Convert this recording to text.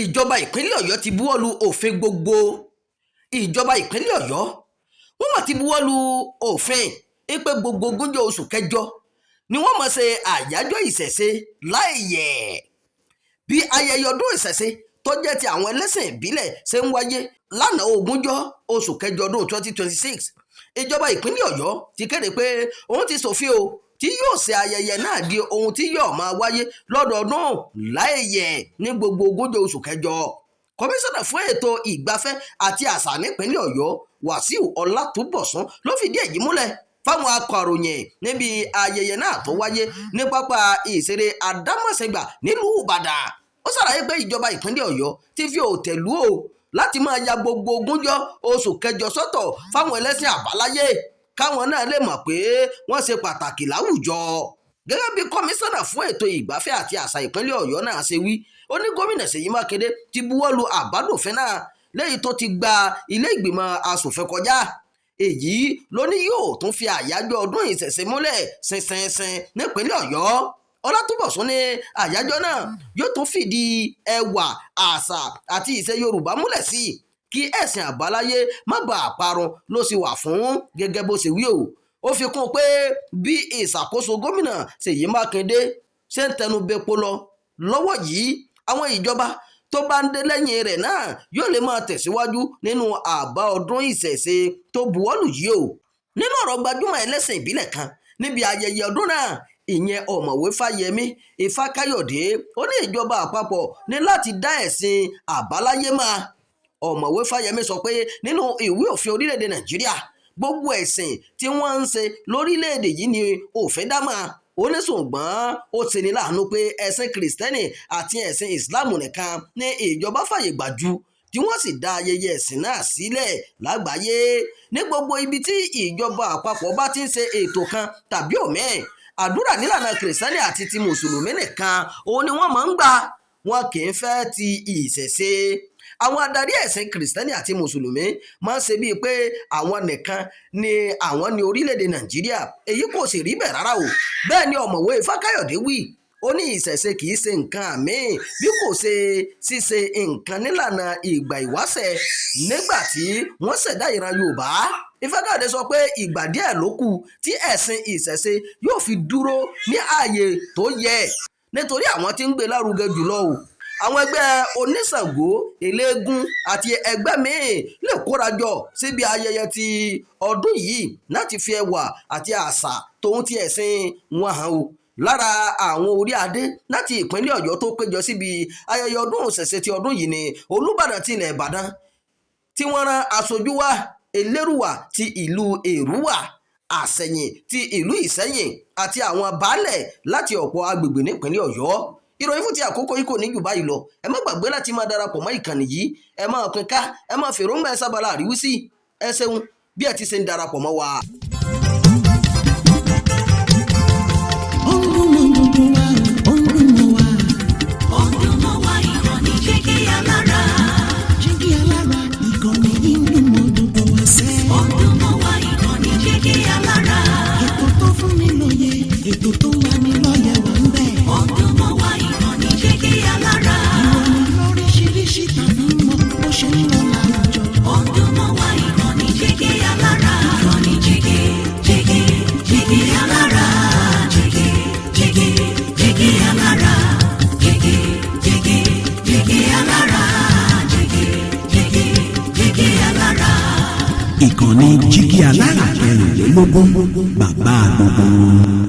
Ìjọba ìpínlẹ̀ Ọ̀yọ́ ti buwọ́lu òfin gbogbo. Ìjọba ìpínlẹ̀ Ọ̀yọ́, wọ́n mà ti buwọ́lu òfin pé gbogbo ogúnjọ́ oṣù kẹjọ ni wọ́n máa ṣe àyájọ́ ìṣẹ̀ṣe láì yẹ̀. Bí ayẹyẹ ọdún ìṣẹ̀ṣe tó jẹ́ ti àwọn ẹlẹ́sìn ìbílẹ̀ ṣe ń wáyé lánàá, ogúnjọ́ oṣù kẹjọ ọdún 2026, ìjọba ìpínlẹ̀ Ọ̀yọ́ ti kéde pé òun ti ṣòfin o tí yóò ṣe ayẹyẹ náà di ohun tí yóò máa wáyé lọ́dọọdún láì yẹ̀ ní gbogbo ogúnjọ́ oṣù kẹjọ. Kọmíṣánná fún ètò ìgbafẹ́ àti àṣà nípínlẹ̀ Ọ̀yọ́, Wàsíù Ọlátúbọ̀sún, ló fìdí èyí múlẹ̀ fáwọn akọ̀ròyìn níbi ayẹyẹ náà tó wáyé ní pápá ìṣeré Adámásingbà nílùú Ìbàdàn. Ó ṣàlàyé pé ìjọba ìpínlẹ̀ Ọ̀yọ́ ti fi òǹtẹ̀ lù ó láti máa ya gbogbo ogúnjọ́ oṣù kẹjọ sọ́tọ̀ fáwọn ẹlẹ́sìn àbáláyé, káwọn náà lè mọ̀ pé wọ́n ṣe pàtàkì láwùjọ. Gẹ́gẹ́ bí kọmíṣánná fún ètò ìgbafẹ́ àti àṣà ìpínlẹ̀ Ọ̀yọ́ náà ṣe wí, ó ní gómìnà Ṣèyí Mákindé ti buwọ́lu àbádòfin náà lẹ́yìn tó ti gba ilé ìgbìmọ̀ asòfin kọjá. Èyí ló ní yóò tún fi àyájọ́ ọdún ìṣẹ̀ṣe múlẹ̀ ṣinṣinṣin nípínlẹ̀ Ọ̀yọ́. Ọlátúbọ̀sún ní àyájọ́ náà yóò tún fìdí ẹwà àṣà àti ìṣe Yorùbá múlẹ̀ sí i, kí ẹ̀sìn àbáláyé má bàa parun ló sì wà fún, gẹ́gẹ́ bó ṣe wí o. Ó fi kún un pé bí ìṣàkóso gómìnà Ṣèyí Mákindé ṣe ń tẹnu bẹpo lọ lọ́wọ́ yìí, àwọn ìjọba tó bá ń dé lẹ́yìn rẹ̀ náà yóò lè máa tẹ̀síwájú nínú àbá ọdún ìṣẹ̀ṣe tó buwọ́lù yìí o. Nínú ọ̀rọ̀ gbajúmọ̀ ẹlẹ́sìn ìbílẹ̀ kan níbi ayẹyẹ ọdún náà, ìyẹn Ọ̀mọ̀wé Fáyẹmí Ifákáyọ̀dé, ó ní ìjọba àpapọ̀ ní láti dá ẹ̀sìn àbáláyé mọ́. Ọ̀mọ̀wé Fáyẹmí sọ pé nínú ìwé òfin orílẹ̀-èdè Nàìjíríà, gbogbo ẹ̀sìn tí wọ́n ń ṣe lórílẹ̀-èdè yìí ni òfin dá mọ́. Ó ní ṣùgbọ́n ó ṣeni láàánú pé ẹ̀sìn Kìrìsìtẹ́nì àti ẹ̀sìn Ìsìláàmù nìkan ní ìjọba fàyè gbà jù, tí wọ́n sì dá ayẹyẹ ẹ̀sìn náà sílẹ̀ lágbàáyé. Ní gbogbo ibi tí ìjọba àpapọ̀ bá ti ń ṣe ètò kan tàbí òmíì, àdúrà nílànà Kìrìsìtẹ́nì àti ti Mùsùlùmí nìkan òun ni wọ́n máa ń gbà. Wọn kì í fẹ́ ti ìṣẹ̀ṣe. Àwọn adarí ẹ̀sìn Kìrìsìtẹ́nì àti Mùsùlùmí máa ń ṣe bíi pé àwọn nìkan ni àwọn ní orílẹ̀-èdè Nàìjíríà. Èyí kò sì rí bẹ́ẹ̀ rárá o. Bẹ́ẹ̀ ni Ọ̀mọ̀wé Fákáyọ̀dé wí. Ó ní ìṣẹ̀ṣe kì í ṣe nǹkan míì bí kò ṣe ṣíṣe nǹkan nílànà ìgbà ìwáṣẹ̀ nígbà tí wọ́n ṣẹ̀dá ìran Yorùbá. Ifákáyọ̀dé sọ pé ìgbà díẹ̀ ló kù tí ẹ̀sìn ìṣẹ̀ṣe yóò fi dúró ní ààyè tó yẹ, nítorí àwọn tí ń gbé lárugẹ jùlọ o. Àwọn ẹgbẹ́ oníṣàngó, eléégún àti ẹgbẹ́ míì lè kóra jọ síbi ayẹyẹ ti ọdún yìí láti fi ẹwà àti àṣà tòun ti ẹ̀sìn wọn hàn o. Lára àwọn orí adé láti ìpínlẹ̀ Ọ̀yọ́ tó péjọ síbi ayẹyẹ ọdún ìṣẹ̀ṣe ti ọdún yìí ni Olúbàdàn ti ilẹ̀ Ìbàdàn tí wọ́n rán aṣojú wá, Elérúwà ti ìlú Èrúwà, Àsẹ̀yìn ti ìlú Ìsẹ́yìn àti àwọn baálẹ̀ láti ọ̀pọ̀ agbègbè nípínlẹ̀ Ọ̀yọ́. Ìròyìn fún ti àkókò yìí kò ní jù báyìí lọ. Ẹ má gbàgbé láti máa darapọ̀ mọ́ ìkànnì yìí. Ẹ máa pín ká, ẹ máa fèròǹgbà ẹ sábàlá àríwísí. Ẹ ṣeun bí ẹ ti ṣe ń darapọ̀ mọ́ wa. Ó ń dún mọ́ gbogbo wa, ó ń dún mọ́ wa. Ó ń dún mọ́ wa, ìkànnì Jígí Alára. Jígí Alára, ìkànnì yìí ń dún mọ́ gbogbo wa sẹ́. Ó ń dún mọ́ wa, ìkànnì Jígí Alára. Ètò tó fún ni lóye, ètò tó ń lani lọ́yẹ̀ wà ń bẹ̀. Ó ń dún mọ́ wa, ìkànnì Jígí Alára. Ìròyìn lóríṣiríṣi tàbí mọ́ bó ṣe ń lọ láwùjọ. Ó ń dún mọ́ wa, ìkànnì Jígí Alára. Ìkànnì Jígí, Jígí, Jígí Alára. Jígí, Jígí, Jígí Alára. Jígí, Jígí, Jígí Alára. Jígí, Jígí, Jígí Alára. Ìkànnì Jígí Alára kẹrìnlélógún, bàbá gbogbo wọn.